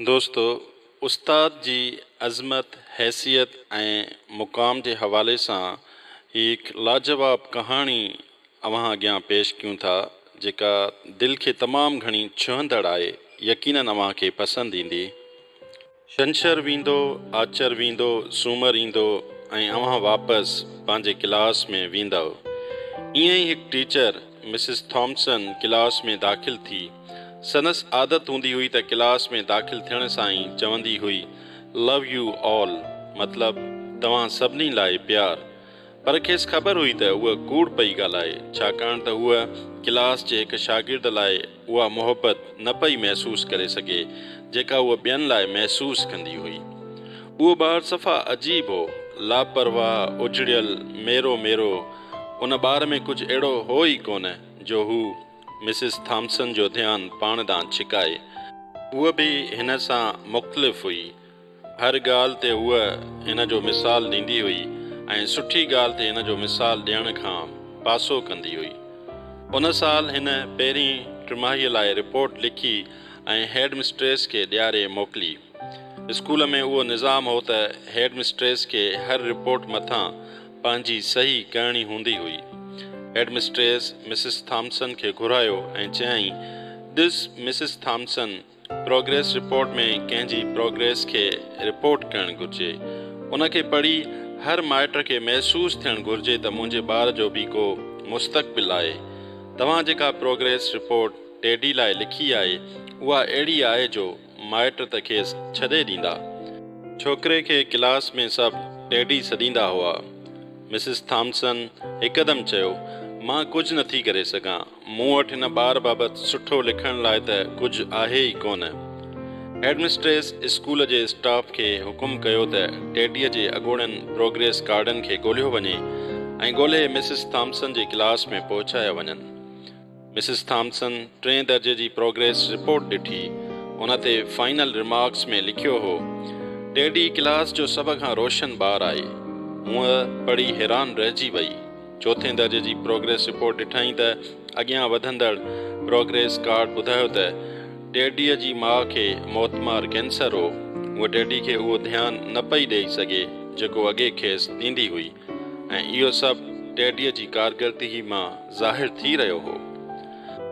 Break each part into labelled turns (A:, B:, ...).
A: دوستو! استاد جي عظمت، حيثيت ۽ مقام جي حوالي سان هي هڪ لاجواب ڪهاڻي اوهان اڳيان پيش ڪيون ٿا، جيڪا دل کي تمام گهڻي ڇهندڙ آهي، يقينن اوهان کي پسند ايندي. ڇنڇر ويندو، آچر ويندو، سومر ايندو ۽ اوهان واپس پنهنجي ڪلاس ۾ ويندؤ. ائين ئي هڪ ٽيچر مسز ٿامسن ڪلاس ۾ داخل ٿي. سندس عادت هوندي هئي ته ڪلاس ۾ داخل ٿيڻ سان ئي چوندي هئي، Love you all مطلب توهان سڀني لاء پيار. پر کيس خبر هئي ته هوء ڪوڙ پئي ڳالهائي، ڇاڪاڻ ته هوء ڪلاس جي هڪ شاگرد لاء اها محبت نه پئي محسوس ڪري سگهي، جيڪا هوء ٻين لاء محسوس ڪندي هئي. اهو ٻار صفا عجيب هو، لاپرواهه، اجڙيل، ميرو ميرو. ان ٻار ۾ ڪجهه اهڙو هو ئي ڪونه، جو هو مسز ٿامسن جو ڌيان پاڻ ڏانهن ڇڪائي. هوء به هن سان مختلف هئي. هر ڳالهه تي هوء هن جو مثال ڏيندي هئي ۽ سٺي ڳالهه تي هن جو مثال ڏيڻ کان پاسو ڪندي هئي. ان سال هن پهرين ٽماهيء لاء رپورٽ لکي ۽ هيڊ مسٽريس کي ڏياري موڪلي. اسڪول ۾ اهو نظام هو ته هيڊ مسٽريس کي هر رپورٽ مٿان پنهنجي صحيح ڪرڻي هوندي هئي. هيڊ مسٽريس مسز ٿامسن کي گهرايو ۽ چيائين، ڏس مسز ٿامسن! پروگريس رپورٽ ۾ ڪنهن جي پروگريس کي رپورٽ ڪرڻ گهرجي. ان کي پڙهي هر مائٽ کي محسوس ٿيڻ گهرجي ته منهنجي ٻار جو به ڪو مستقبل آهي. توهان جيڪا پروگريس رپورٽ ٽيڊي لاء لکي آهي اها اهڙي آهي جو مائٽ ته کيس ڇڏي ڏيندا. ڇوڪري کي ڪلاس ۾ سڀ ٽيڊي سڏيندا هئا. مسز ٿامسن هڪدم چيو، مان ڪجهه نٿي ڪري سگهان. مون وٽ هن ٻار بابت سٺو لکڻ لاء ته ڪجهه آهي ئي ڪونه. هيڊمسٽريس اسڪول جي اسٽاف کي حڪم ڪيو ته ٽيڊيء جي اڳوڻن پروگريس ڪارڊن کي ڳولهيو وڃي ۽ ڳولهي مسز ٿامسن جي ڪلاس ۾ پهچايا وڃن. مسز ٿامسن ٽئين درجي جي پروگريس رپورٽ ڏٺي. ان تي فائنل رمارڪس ۾ لکيو هو، ٽيڊي ڪلاس جو سڀ کان روشن ٻار آهي. هوء پڙهي حيران رهجي وئي. چوٿين درجي جي پروگريس رپورٽ ڏٺائين ته اڳيان وڌندڙ پروگريس ڪارڊ ٻڌايو ته ٽيڊيء جي ماء کي موتمار ڪينسر هو. هوء ٽيڊي کي اهو ڌيان نه پئي ڏيئي سگهي جيڪو اڳي کيس ڏيندي هئي ۽ اهو سڀ ٽيڊيء جي ڪارڪردگي مان ظاهر ٿي رهيو هو.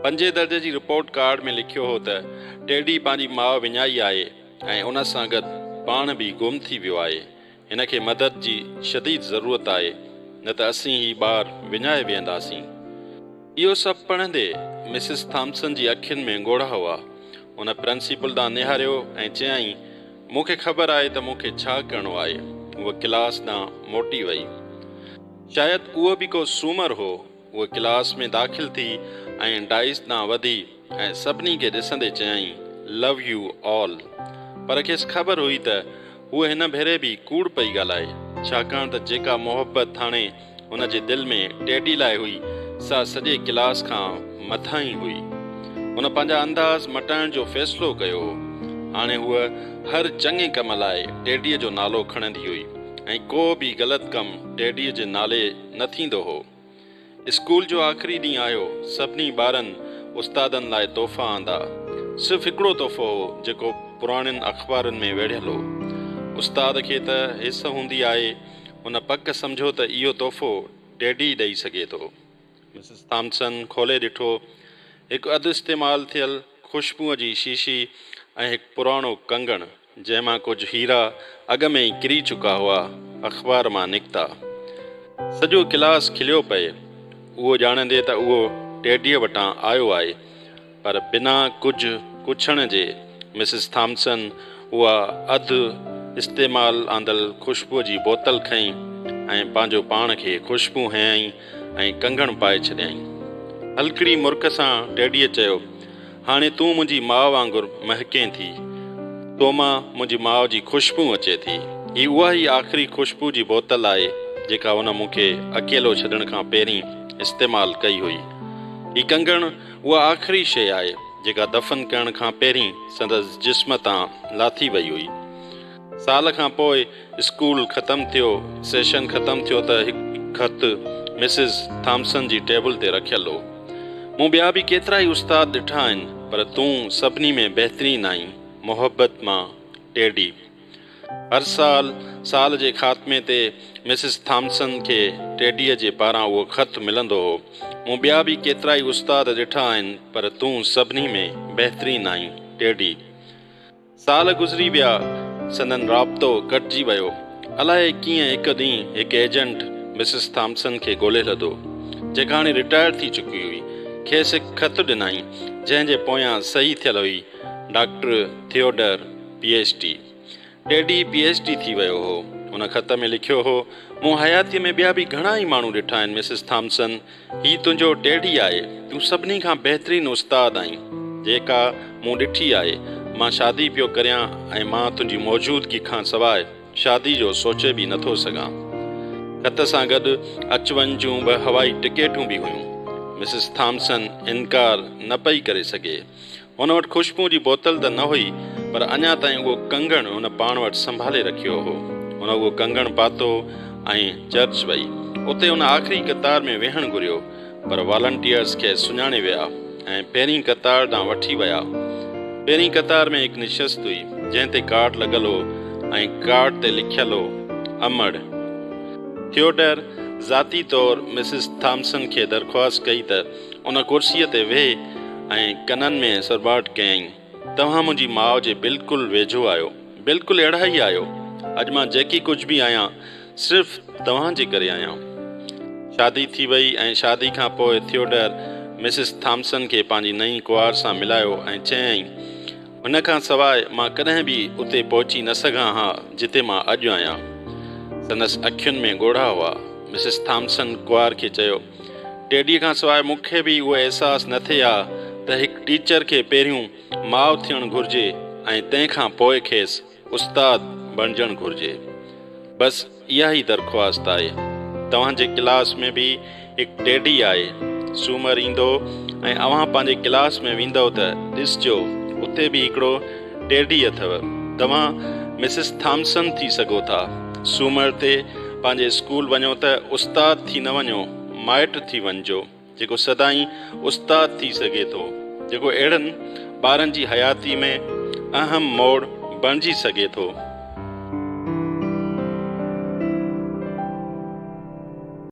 A: پنجين درجي جي رپورٽ ڪارڊ ۾ لکيو هو ته ٽيڊي پنهنجي ماء وڃائي آهي ۽ ان سان گڏ پاڻ به گم ٿي ويو آهي. هن کي مدد جي شديد ضرورت آهي، نه ته اسين هي ٻار وڃائي ويهنداسين. اهو سڀ پڙهندي مسز ٿامسن جي اکين ۾ ڳوڙها هئا. هن پرنسيپل ڏانهن نهاريو ۽ چيائين، مون کي خبر آهي ته مون کي ڇا ڪرڻو آهي. هوء ڪلاس ڏانهن موٽي وئي. شايد اهو به ڪو سومر هو. هوء ڪلاس ۾ داخل ٿي ۽ ڊائس ڏانهن وڌي ۽ سڀني کي ڏسندي چيائين، Love you all. پر کيس خبر هئي ته هوء هن ڀيري به ڪوڙ پئي ڳالهائي، ڇاڪاڻ ته جيڪا محبت هاڻي هن جي دل ۾ ٽيڊي لاء هئي، سا سڄي ڪلاس کان مٿاهين هئي. هن پنهنجا انداز مٽائڻ جو فيصلو ڪيو هو. هاڻي هوء هر چڱي ڪم لاء ٽيڊيء جو نالو کڻندي هئي ۽ ڪو به غلط ڪم ٽيڊيء جي نالي نه ٿيندو هو. اسڪول جو آخري ڏينهن آيو، سڀني ٻارن استادن لاء تحفا آندا. صرف هڪڙو تحفو هو، جيڪو پراڻين اخبارن ۾ ويڙهيل هو. استاد کي ته حس هوندي آهي، هن پڪ سمجهيو ته اهو تحفو ٽيڊي ئي ڏئي سگهي ٿو. مسز ٿامسن کولي ڏٺو، هڪ اڌ استعمال ٿيل خوشبوء جي شيشي ۽ هڪ پراڻو ڪنگڻ. جنهن مان ڪجهه هيرا اڳ ۾ ئي ڪري چڪا هئا، اخبار مان نڪتا. سڄو ڪلاس کليو پئي، اهو ڄاڻندي ته اهو ٽيڊيء وٽان آيو آهي، پر بنا ڪجهه ڪڇڻ جي مسز ٿامسن اها اڌ استعمال آندل خوشبوء جي بوتل کنئي ۽ پنهنجو پاڻ کي خوشبو هنيائين ۽ ڪنگڻ پائي ڇڏيائين. هلڪڙي مرڪ سان ٽيڊيء چيو. هاڻي تون منهنجي ماء وانگر مهڪين ٿي. تو مان منهنجي ماء جي خوشبو اچي ٿي. هي اها ئي آخري خوشبو جي بوتل آهي جيڪا هن مون کي اڪيلو ڇڏڻ کان پهرين استعمال ڪئي هئي. هي ڪنگڻ اها آخري شيء آهي جيڪا دفن ڪرڻ کان پهرين سندس جسم تان لاٿي وئي هئي. سال کان پوء اسڪول ختم ٿيو، سيشن ختم ٿيو ته هڪ خط مسز ٿامسن جي ٽيبل تي رکيل هو. مون ٻيا به ڪيترائي استاد ڏٺا آهن، پر تون سڀني ۾ بهترين آهين. محبت مان ٽيڊي. هر سال، سال جي خاتمي تي مسز ٿامسن کي ٽيڊيء جي پاران اهو خط ملندو هو. مون ٻيا به ڪيترائي استاد ڏٺا آهن، پر تون سڀني ۾ بهترين آهين، ٽيڊي. سال گذري ويا، سندن رابطو ڪٽجي ويو. الائي ڪيئن هڪ ڏينهن هڪ ايجنٽ مسز ٿامسن کي ڳولي لڌو، جيڪا هاڻي رٽائرڊ ٿي چڪي هئي. کيس هڪ خط ڏنائين، جنهن جي پويان صحيح ٿيل هئي، doctor Theodore P H D. Teddy P H D ٿي ويو هو. هن خط ۾ لکيو هو، مون حياتيء ۾ ٻيا به گهڻا ئي ماڻهو ڏٺا آهن مسز ٿامسن، هي تنهنجو ٽيڊي آهي، تون سڀني کان بهترين استاد آهين، جيڪا مون ڏٺي آهي. مان شادي پيو ڪريان ۽ مان تنهنجي موجودگي کان سواء شادي جو سوچي به نٿو سگهان. خط سان گڏ اچ وڃ جون ٻه هوائي ٽڪيٽون به هيون. مسز ٿامسن انڪار نه پئي ڪري سگهي. هن وٽ خوشبوء جي بوتل ته نه هئي، پر اڃا تائين اهو ڪنگڻ هن پاڻ وٽ سنڀالي رکيو هو. هن اهو ڪنگڻ پاتو ۽ چرچ وئي. اتي هن آخري قطار ۾ ويهڻ گهريو، پر والنٽيئرز کيس سڃاڻي ويا ۽ پهرين قطار ڏانهن وٺي ويا. پهرين قطار ۾ هڪ نشست هئي، جنهن تي ڪارڊ لڳل هو ۽ ڪارڊ تي لکيل هو، امڙ. ٿيوڊر ذاتي طور مسز ٿامسن کي درخواست ڪئي ته ان ڪرسيء تي ويهي ۽ ڪنن ۾ سرٻاٽ ڪيائين، توهان منهنجي ماء جي بلڪل ويجهو آهيو، بلڪل اهڙا ئي آهيو. اڄ مان جيڪي ڪجهه به آهيان، صرف توهان جي ڪري آهيان. شادي ٿي وئي ۽ شادي کان پوء ٿيوڊر مسز ٿامسن کي پنهنجي نئين ڪنوار سان ملايو ۽ چيائين، هن کان سواء مان ڪڏهن به اتي پهچي نه سگهان ها جتي مان اڄ آهيان. سندس اکين ۾ ڳوڙها هئا. مسز ٿامسن ڪنوار کي چيو، ٽيڊيء کان سواء مون کي به اهو احساس نه ٿئي ها ته هڪ ٽيچر کي پهريون ماء ٿيڻ گهرجي ۽ تنهن کان پوء کيس استاد بڻجڻ گهرجي. بس اها ئي درخواست آهي. توهان جي ڪلاس ۾ به هڪ ٽيڊي آهي. سومر ايندو ۽ اوهان پنهنجي ڪلاس ۾ ويندؤ ته ڏسجو اتي به هڪڙو ٽيڊي اٿئو. توهان مسز ٿامسن ٿي سگهو ٿا. سومر تي پنهنجي اسڪول وڃو ته استاد ٿي نه وڃو، مائٽ ٿي وڃجو، جيڪو سدائين استاد ٿي سگهي ٿو، جيڪو اهڙن ٻارن جي حياتي ۾ اهم موڙ بڻجي سگهي ٿو.